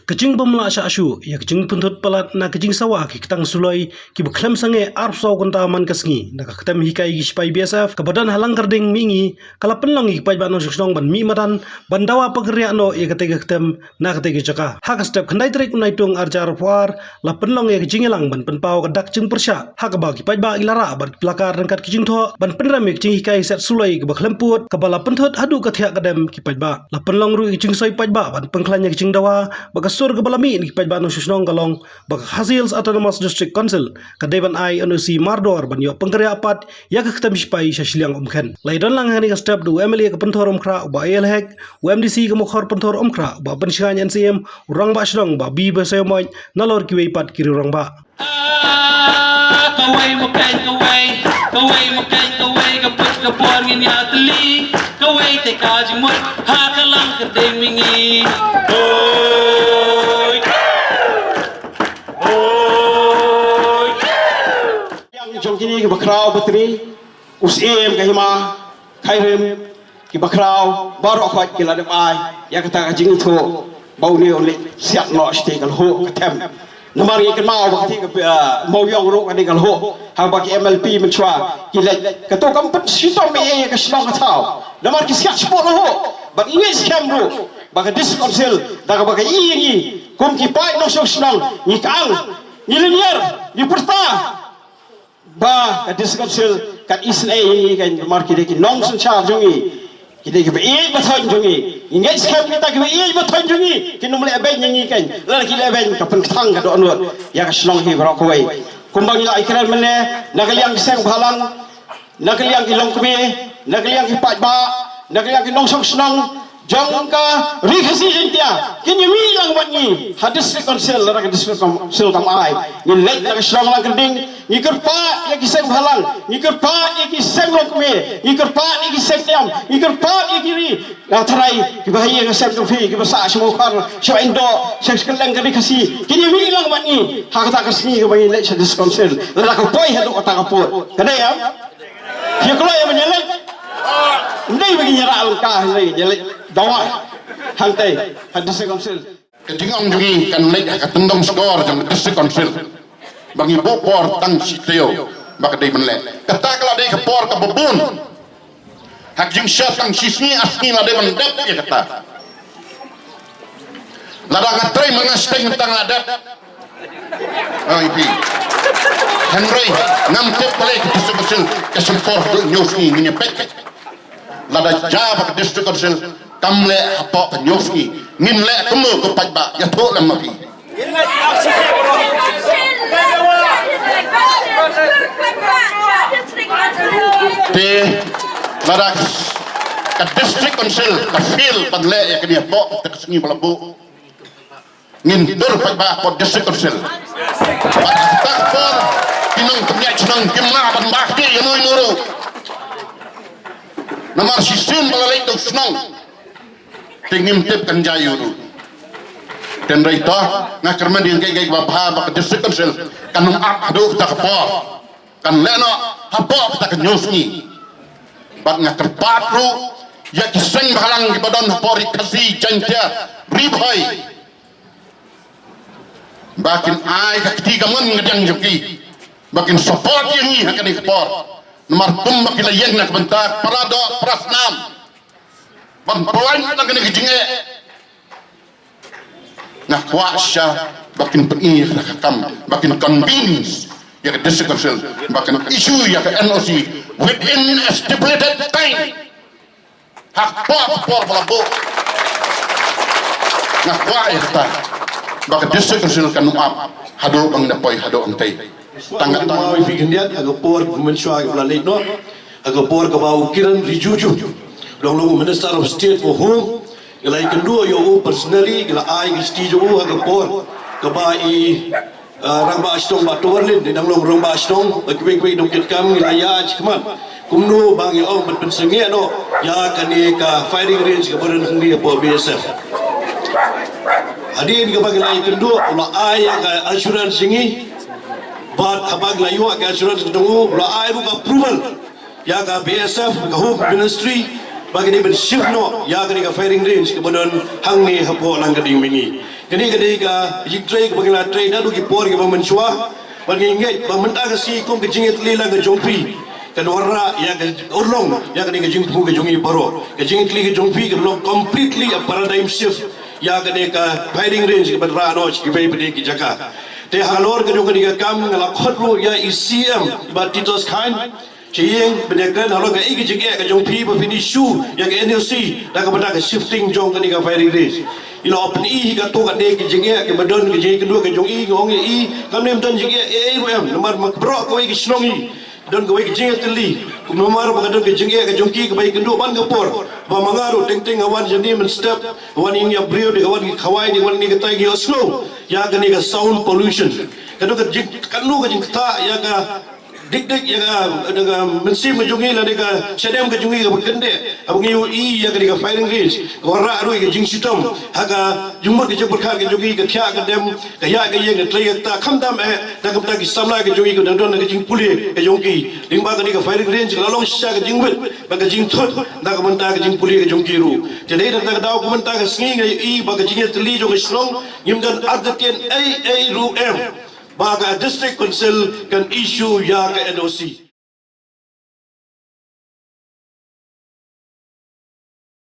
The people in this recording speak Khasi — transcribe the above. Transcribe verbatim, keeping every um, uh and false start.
Ka jingbym lah shah shuh ïa ka jingpynthut palat na ka jingsawa ki ktang suloi kiba khlem sangeh arphew saw kynta man ka sngi na ka ktem hikai ki shipai B S F kaba don ha Langkyrding mihngi ka la pynlong ïa ki paidbah nongshong shnong ban mih madan ban dawa pynriah noh ïa katei ka ktem na katei ka jaka. Ha ka step khyndai tarik u Naitung arhajar arphew ar la pynlong ïa ka jingïalang ban pynpaw ka dak jingpyrshah ha kaba ki paidbah ki la rah bad ki placard ryngkat ki jingthoh ban pynrem ïa ka jinghikai set suloi kaba khlem pud kaba la pynthut haduh ka thiah ka dem ki paidbah. La pynlong ruh ïa ka jingsoi paidbah ban pynkhlaiñ ïa ka jingdawa ba ka sur kaba la mih na ki paidbah nongshong shnong ka long ba ka Khasi Hills Autonomous District Council ka dei ban ai N O C mardor ban ïoh pynkynriah pat ïa ka ktem shipai sha shiliang Umkhen. La ïadon lang ha kane ka step da u M L A ka Pynthor Umkhrah u Bah A L Hek, u M D C ka Mukhor Pynthor Umkhrah u Bah Pynshngaiñ N C M, u Rangbah Shnong Bah B Basaiawmoit nalor kiwei pat ki riew rangbah. Ah, kawei ma keiñ kawei, kawei ma keiñ kawei, ka put ka por ngin ïa tylli, kawei te ka jingmut ha ka Langkyrding mihngi. Hoi. Hoi. Ïa jong kine kiba khraw batri, u Syiem ka hima, Khyrim, kiba khraw baroh khoit ki la dep ai ïa kata ka jingithuh ba une u leit siat noh shatei ka lhuh ka them. Namar ngi kynmaw ba ka thik ka, ah, Mawïong ruh ka dei ka lhuh, haba ki M L P mynshuwa ki leit, kato kam pynshitom ei ei ïa ka shnong ka thaw. Namar ki siat shapoh lhuh. Bad ngi ngeit skhem ruh ba ka District Council da kaba ka ïohi ïa ngi kum ki paid nongshong shnong, ngi kang, ngi lynñiar, ngi pyrta ba ka District Council kan isynei ïa ngi kan, namar ki dei ki nongsynshar jong ngi, ki dei kiba ïeit ba thoiñ jong ngi. Ngi ngeit skhem kita kiba ïeit ba thoiñ jong ngi kin ym lehbeiñ ïa ngi kan, lada ki lehbeiñ ka pynkthang ka dohnud ïa ka shnong hi baroh kawei. Kumba ngi la ïakren mynne, na ka liang ki seng bhalang, na ka liang ki longkmie, na ka liang ki paidbah, na ka liang ki nongshong shnong jong ka Ri Khasi Jaiñtia, kin ïa mih lang bad ngi ha District Council, lada ka District Council kam ai. Ngin leit na ka shnong Langkyrding, ngi kyrpad ïa ki seng bhalang, ngi kyrpad ïa ki seng longkmie, ngi kyrpad ïa ki seng niam, ngi kyrpad ïa ki ri, ah, tharai kiba ha ïing ha sem jong phi, kiba sah sha Mawkhar, sha Indoh, sha kylleng ka Ri Khasi, kin ïa mih lang bad ngi ha kata ka sngi kaba ngin leit sha District Council. Lada ka poi haduh kata ka por, ka dei em? Ki kloi ban ïaleit. Ym dei ba ngin ïarah lyngkha, hynrei ïaleit dawa hangtei ha District Council. Ka jingong jong ngi kan leit ha ka tyndong shkor jong ka District Council ba ngi buh por tang shi taïew ba ka dei ban leh. Kata ka la dei ka por kaba bun. Ha ka jingshad tang shi sngi ar sngi la dei ban dep ïa kata. Lada nga trei ma nga sdang tang la dep. Oi phi. Hynrei ngam tip balei ka District Council ka shim por haduh hynñiew sngi, ngin ïa peit. Lada jia ba ka District Council kam leh hapoh ka hynñiew sngi, ngin leh kumno ko paidbah, ïathuh lem ma phi. Te lada ka District Council ka fail ban leh ïa kane hapoh kata ka sngi ba la buh, ngin dur paidbah hapoh District Council. Bad ha kata ka por ki nongpynïaid shnong kim lah ban bah kti ïa uno uno ruh. Namar shisien ba la leit da u shnong te ngim tip kan jia ïa uno. Hynrei to nga kyrmen ïa kaei kaei kaba bha ba ka District Council kan ym ap haduh kata ka por. Kan leh noh hapoh kata ka hynñiew sngi. Bad nga kyrpad ruh ïa ki seng bhalang kiba don hapoh Ri Khasi Jaiñtia, Ri Bhoi, ba kin ai ka kti kamon kadiang jong ki, ba kin support ïa ngi ha kane ka por. Namar kumba ki la ïeng na ka bynta para doh para snam ban pynlait na kane ka jingeh, nga kwah shisha ba kin pyni ïa ka kam, ba kin convince ïa ka District Council ba kin issue ïa ka N O C within a stipulated time. Ha ka por, ka por ba la buh. Nga kwah ïa kata ba ka District Council kan ym ap haduh ba ngin da poi haduh hangtei. Tang kata. Nga ïa phi khyndiat ha ka por mynshuwa kaba la leit noh, ha ka por kaba u Kiren Rijiju, u dang long u Minister of State for Home, ngi la ïakynduh ïa u personally, ngi la ai ka shithi jong u ha ka por kaba i, ah, Rangbah Shnong Bah Towarlin, i dang long Rangbah Shnong, bad kiwei kiwei ki nongkitkam, ngi la ïaid shakhmat kumno ba ngi ong ban pynsangeh noh ïa kane ka firing range kaba don hangne hapoh B S F. Hadien kaba ngi la ïakynduh, u la ai ïa ka assurance jong ngi. Bad haba ngi la ïoh ka assurance jong u, u la ai ruh ka approval ïa ka B S F, ka Home Ministry, ba ki dei ban shift noh ïa kane ka firing range kaba don hangne hapoh Langkyrding mihngi. Kane ka dei ka jingtrei kaba ngi la trei naduh ki por kiba mynshuwa. Bad ngi ngeit ba mynta ka sngi kum ka jingïatylli lang ka jong phi kan wanrah ïa ka urlong ïa kane ka jingthmu ka jong ngi baroh. Ka jingïatylli ka jong phi kan long completely a paradigm shift ïa kane ka firing range kaba rah noh sha kiwei pat ki jaka. Te halor ka jong kane ka kam nga la khot ruh ïa i C M i Bah Titos Chyne sha ïing ban ïakren halor kaei ka jingeh ka jong phi ba phin issue ïa ka N O C da kaba da ka shifting jong kane ka firing range. I la pyni hi kato katne ka jingeh kaba don ka jingïakynduh ka jong i, nga ong ïa i kam nym don jingeh ei ei ruh em, namar ma baroh kawei ka shnong hi don kawei ka jingïatylli. Kumno namar ba ka don ka jingeh ka jong ki kaba ïakynduh ban ka por ba ma nga ruh teng teng nga wan jani mynstep, wan ïing ïa briew, dei ka wan ki khawai, dei ka wan kane katai, ki ïohsngew ïa kane ka sound pollution. Ka don ka jing, kano ka jingktah ïa ka dik dik ïa ka, ïa ka mynsiem ka jong ngi lane ka shadem ka jong ngi kaba kyndit haba ngi ïohi ïa kane ka firing range ka wanrah ruh ïa ka jingshitom ha ka jingmut ka jingpyrkhat ka jong ngi, ka thiah ka dem, ka ïaid ka ïeng, ka trei ka ktah, khamtam eh da ka bynta ki samla ka jong ngi, ka dang don ka jingpule ka jong ki. Lyngba kane ka firing range ka la long shisha ka jingwit bad ka jingthut da ka bynta ka jingpule ka jong ki ruh. Te dei da ka daw ka mynta ka sngi nga ïohi ba ka jingïatylli jong ka shnong ngim don artatien ei ei ruh em ba ka District Council kan issue ïa ka N O C.